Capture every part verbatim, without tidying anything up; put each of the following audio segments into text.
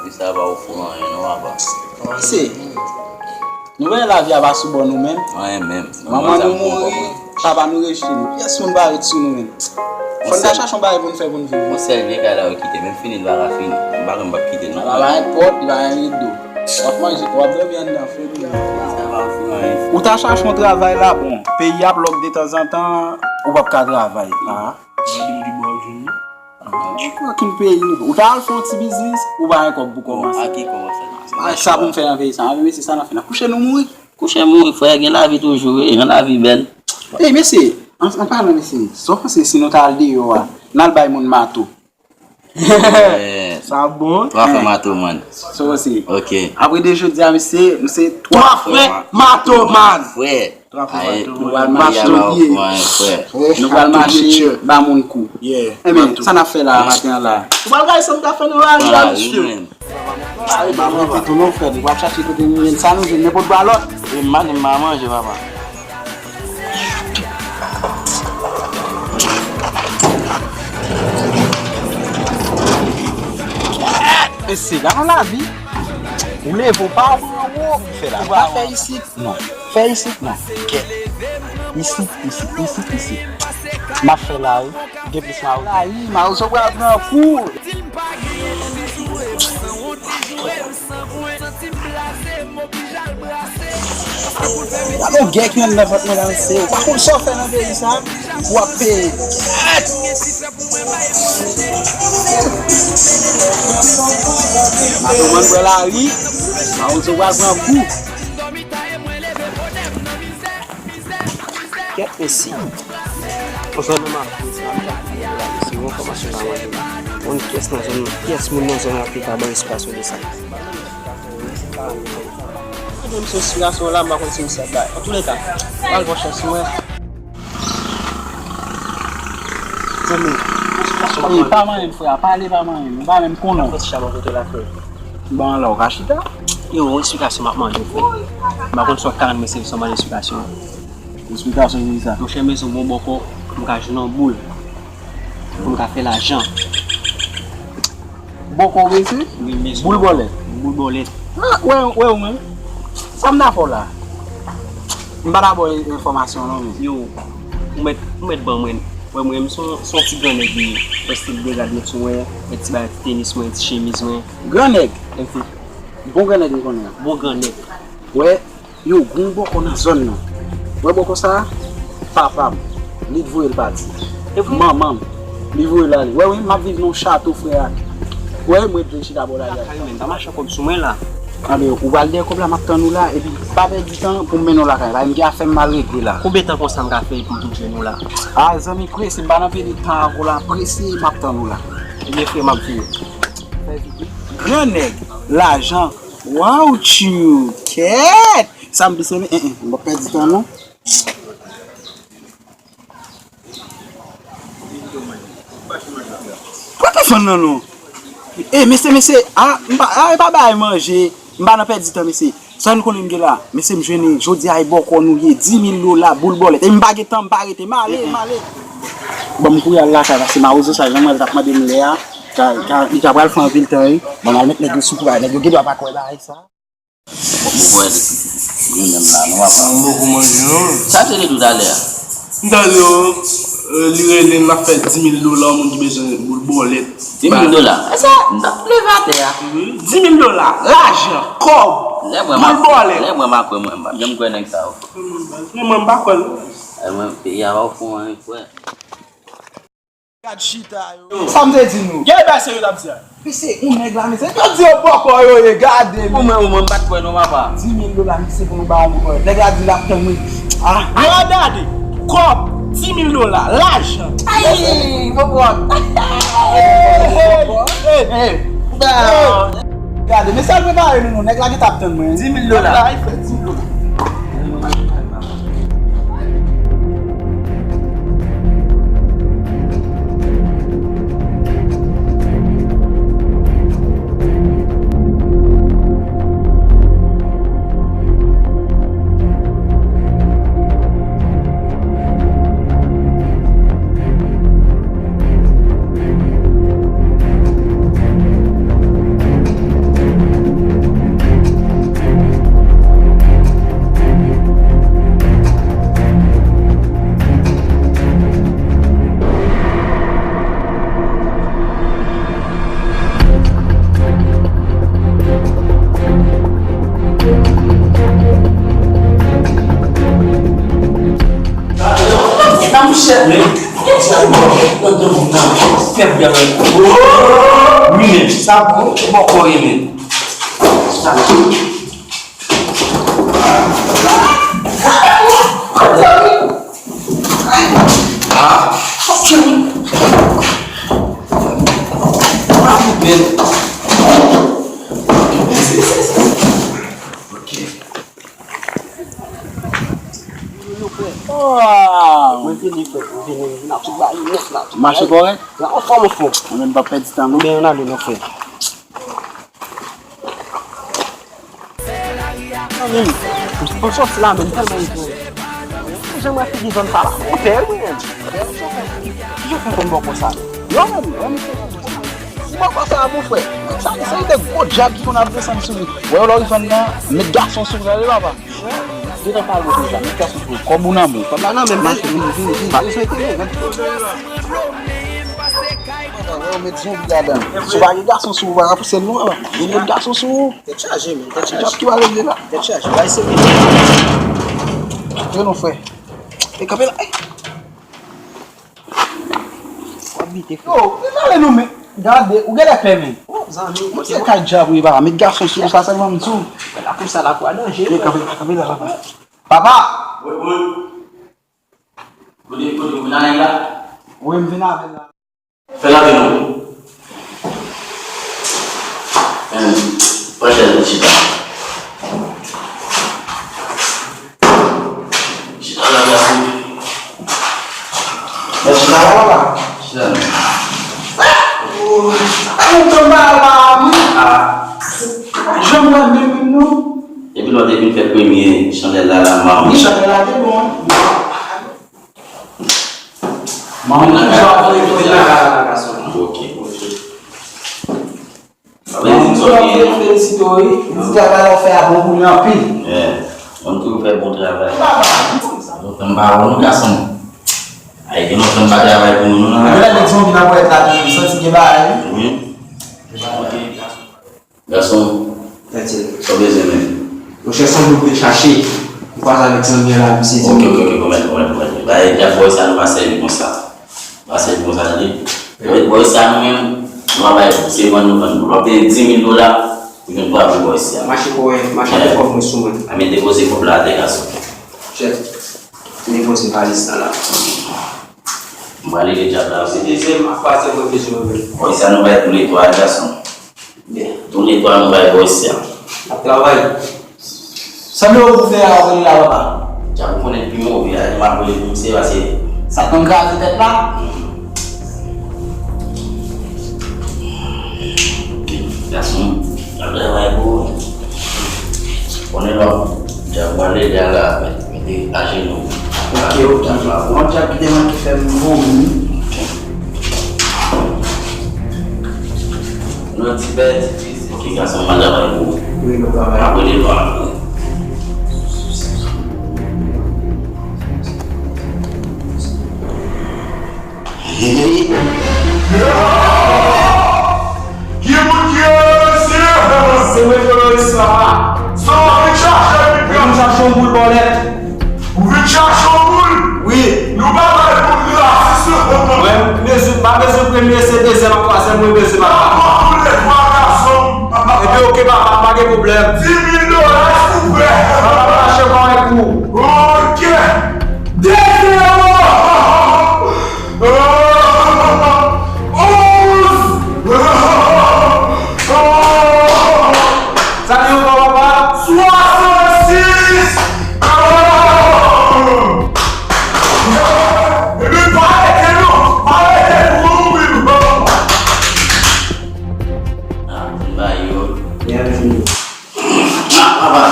Sa pa ofri anyen non, papa. Se, nou wè lavi a pa sou bò nou menm. Anyen menm. Manman nou mouri, papa nou rejte nou. Pyès moun pa ret sou nou menm. Fò n ta chache yon bagay pou n fè pou n viv. Yon sèl vye kay la yo kite, menm fini l pa ka fini. M pa kwè m p ap kite l non. Ala pa gen pòt, li pa gen rido. W ap manje, w ap dòmi anndan, frè m. Sa pa ofri anyen. Ou ta chache yon travay la, bon, peyi ap lòk detanzantan, ou p ap ka travay. Ah. Mwen di m di bò w vini. Ou ta al fè yon ti biznis, ou pa gen kòb pou kòmanse. Bon, a ki kòb w ap fè nan biznis? Sa pou m fè nan peyi sa? Anben mesye, sa n ap fè la? Kouche nou mouri. Kouche mouri, frè, gen lavi toujou, wi, gen lavi bèl. Ey, mesye, an, an palan, mesye, sa w panse si nou ta al deyò a, n al bay moun mato? Sa bon. Twa frè matoman. Sa w panse? Ok. Apre de jodi a, mesye, nou se twa frè matoman. Frè. Twa frè matoman. Nou pral mache, nou pral mache ba moun kou. Enben, sa n ap fè la maten an la? Ou pral gade sa m ka fè nan lari la, mesye. Ba mwen pito non, frè, nou pral chache kote nou ye, sa nou jwenn nenpòt balòt. E m pa, m pa manje, papa. Mesye, gade yon lavi. Ou leve, ou pa wè anwo. Ou pa fè isit. Non. Fè isit, non. Kèt. Isit, isit, isit, isit. M ap fè la, wi. Gen plis mawozo. Ay, mawozo pral pran kou. Gade yon gè ki anndan vant mwen la, mesye. Ou pa konn sa w fè nan peyi sa, w ap peye. Matoman pran lari, mawozo pral pran kou. Kèt mesye. Konsa nan makou sa, m chak fè la, mesye, yon enfòmasyon pa mande. Yon pyès nan zòn, pyès moun nan zòn nan te ka ban esplikasyon de sa. Mwen se yon esplikasyon la, m pa konn si misye ap bay. Antouleka, m al pran chans mwen. Zanmi, esplikasyon pa mande. Ey, pa manyen m, frè, pale pa manyen m, m pa menm konnen w. Fè ti chalè kote la, frè. Bon, la, ou ka chita. Yo, yon esplikasyon m ap mande w, frè. M pa konn si w ap ka rann mwen sèvis, sa w mande esplikasyon. Esplikasyon se sa. Monchè, m bezwen yon bòkò pou m ka jwenn yon boul. Pou m ka fè lajan. Bòkò w bezwen? Wi, m bezwen. Boul bòlèt. Boul bòlèt. Ah, wè, wè, ou menm. Sa m ta fè w la? M pa ta ba w enfòmasyon non, men. Yo, ou mèt, ou mèt ban mwen. Wè, mwen, m se yon, se yon ti grannèg li ye. Wè, stil degad mwen sou mwen, mèt ti bagay, ti tenis mwen, ti chemiz mwen. Grannèg? Bon grannèg m konnen an. Bon grannèg. Wè, yo, gen yon bòkò nan zòn nan. Wè bòkò sa a? Papa m, li t voye l pati. E vre? Manman m, li voye l ale. Wè wi, m ap viv nan yon chato, frè a. Wè, mwen t vin chita bò lari a. Lakay ou menm, pa mache kòb sou mwen la. Anben, ou pral dèyè kòb la, m ap tann ou la, epi pa pèdi tan pou m mennen w lakay la. M gen afè m m al regle la. Konbyen tan konsa m ka fè pou m vin jwenn ou la? A, zanmi, prese, m pa nan pèdi tan avè w la, prese, m ap tann ou la. Ebyen, frè, m ap vini. Fè vit wi. Grannèg, lajan, waw, tchou, kèt! Sa m plis renmen, en, en, m p ap pèdi tan non. Kote fann nan non? E, mesye, mesye, a, m pa, a, e pa bay manje, m pa nan pèdi tan, mesye. Sa nou konnen m gen la? Mesye, m jwenn li, jodi a, e bòkò nou ye, di mil dola, boul bòlèt. E m pa gen tan, m pa rete, m ale, m ale. Bon, m kouri al lakay, paske mawozo sa, jan mwen t ap mande m lè a, ka, ka, li ka pral fè anpil tan, wi. Bon, m al met nèg yo sou kou, nèg yo gen dwa pa kwè bagay sa. Bon, m wè li menm la, non, papa. M poko manje, non. Sa te rele toutalè a? M tande yo, euh, li rele m ap fè di mil dola, yon moun ki bezwen boul bòlèt. Di mil dola? E sa, m t ap leve atè a. Wi, di mil dola, lajan, kòb, boul bòlèt. Lè mwen m a kwè mwen, m pa janm kwè nèg sa yo. Mwen, mwen, m pa kwè l. E mwen, peyi a pa ofri anyen, frè. Gad chita yo. Sa m te di nou. Gade bagay serye l ap di a. Mesye, yon nèg la, mesye. Yo di yo bòkò yo ye, gade, men. Ou menm, ou menm, m pa t kwè non, papa. Di mil dola, mesye, pou nou ba yon bòkò. Nèg la di l ap tann mwen. Ah. Yo gade. Kòb, di mil dola, lajan. Ay, bòkò. Hey, hey, hey. Gade, mesye, al prepare nou, non. Nèg la gentan ap tann mwen. Di mil dola. Nèg la, li fè di mil dola. Wi, men, sa bon, se bòkò ye, men. Sa bon. Ah, ok. Men. Ok. Mwen vini, frè, mwen vini, n ap tou bay nèt la. Mache kòrèk? Anfòm, anfòm. Mwen menm pa pèdi tan, non. Men, ann ale, non, frè. Zanmi m, m soti la, men m tèlman enjoy. Jan m wè figi zòn sa la, m pè, wi, men. Kijan w fè konn bòkò sa? Yo, men, men, men, bòkò sa, mon frè. Sa, se de gwo djab ki konn ap desann sou li. Wè, lè w rive anndan, met gason sou li, tande, papa. Devan pale w deja, met gason sou li. Kòb ou nan men. Kòb la nan men m, mache, vini, vini, vini. Ou swete, men. Papa, wè, ou met zonbi ladan. Si w pa gen gason sou ou, ou pa ka pouse l, non, papa. Ou met gason sou ou. Tèt chaje, men. Tèt chaje. Djab ki pale vye la. Tèt chaje. Bay serye. Kite nou, frè. E kanpe la. Ey. W ap bite, frè. Yo, e pale non, men. Gade, ou genlè pè, men. Oh, zanmi. Mwen se kay djab, wi, papa. Met gason sou ou, sa sèlman m di w. Lakou sa, lakou a danje, frè. Kanpe la, kanpe la, papa. Papa! Wi, wi. Kote, kote, ou vin avè l la? Wi, m vin avè l la. Fè l avè nou. Pran chèz ou, chita. Chita la, gason. Mwen chita la, papa. Chita la. Ou tonbe la, wi. Ah. Jan mwen menm, menm, non. Epi lè w te vin fè premye chandèl la, la, m pa wè. Wi, chandèl la te bon, wi. Manman, ki jan w ap voye kote la, la, gason? Ok. Manman, m tou ap felisite w, wi. Di travay w fè a bon pou li anpil. Yeah. Mwen tou fè bon travay. Papa, m konn sa. Lontan m pa wè w, non, gason. Ay, gen lontan m pa travay pou nou, non. Gade lè zonbi nan pòt la, m santi gen bagay, wi. Wi. Ok, gason. Gason. Sa w bezwen menm? Monchè, se yon bout de chache. M kwaze avèk zanmi an la, misye di. Ok, ok, ok, kòmèt, kòmèt, kòmèt. Bay, djab bòy sa, nou pa sèvi konsa. Pa sèvi konsa, tande. Bòy sa, nou menm, nou pa bay, se vann nou vann. W ap peye dis mil dola pou jwenn bwa pou bòy sa. Mache kòrèk, mache avèk kòb mwen sou mwen. A, men depoze kòb la atè, gason. Chèf, depoze valiz sa la. M prale le djab la. Se dezyèm fwa se mwen bezwen mwen menm. Bòy sa, nou bay tou le twa, gason. Tounen twa nou bay bòy sa. N ap travay. Sa nou pou fè a, rele la, papa? Djab ou konnen pi move a, m ap rele pou misye, paske sa konn kraze tèt la. Gason, n ap travay pou ou. Konnen lò, djab pral ede a la, mete ajenou. Ok, ok. Yon djab ki te manke fè m vomi. Ok. Nou ti bèl, ti tris. Ok, gason, m al travay pou ou. Wi, nou travay. Apre de lwa. Hey! Ki moun ki rele mesye? Se mwen ki rele sa. Sa w vin chache, vin chache yon boul bòlèt. Ou vin chache yon boul? Wi. Nou pa bay pou rasis, non. Mwen, m bezwen, m pa bezwen premye, se dezyèm ak twazyèm mwen bezwen, papa. Papa, pou lè twa gason, papa. Epi, oke, papa, pa gen pwoblèm. Dis mil dola, silvouplè. Papa, mache kòrèk ou. Oke. Dezyèm! Onz! Sa li ankò, papa? Swasannsis! Ebyen, pa rete non! Pa rete pou mouri non! Ah, m ba yo. Byenvini. Ah, papa,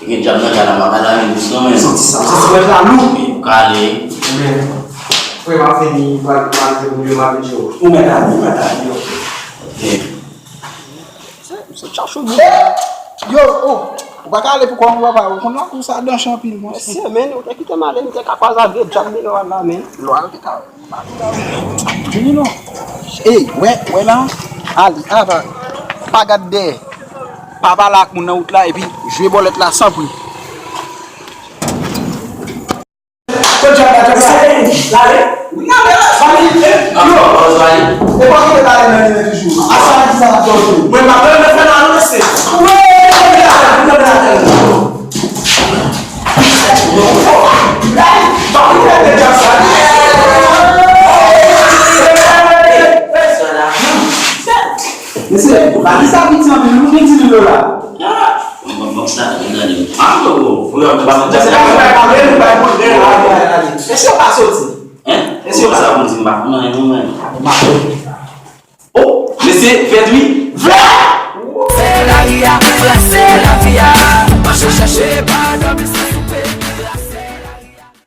gen djab nan kay la, m ap al ale dous non, men. Santi sa, santi wè la lou. Ou ka ale. Men, frè, m ap vini, m pral, m pral vin pou yo, m ap vin tchou. Ou mèt ale, ou mèt ale, yo. Ok. Se, se chache bout. Yo, oh, ou pa ka ale pou kò w, papa, ou konn lakou sa danse anpil, mwen. Mesye, men, ou te kite m ale, m te ka kwaze ak vye djab deyò a la, men. Lwa yo te ka Vini non. Ey, wè, wè la. Ali, apa. Pa gad dèyè. Pa pale ak moun nan wout la epi jwe bòlèt la san pri. Kot djab la, djab la? Lale. Wi, gade la, sa li, eh, yo. Bòz la, e pa ki te pale nan li toujou. A sa li sa la toujou. Mwen pa mwen fè nan nou mesye. Wi, mwen la, mwen la. Mesye, pa di sa piti anpil, nou gen di nou la. Mesye, pa di sa piti anpil, nou gen di nou la. Mesye, pa soti. Hein? Mesye, sa pou di m pa konn anyen non mwen. Oh, mesye, fèt wi. Vle! Se lari a, se lavi a. Mache chèche pa dòmi san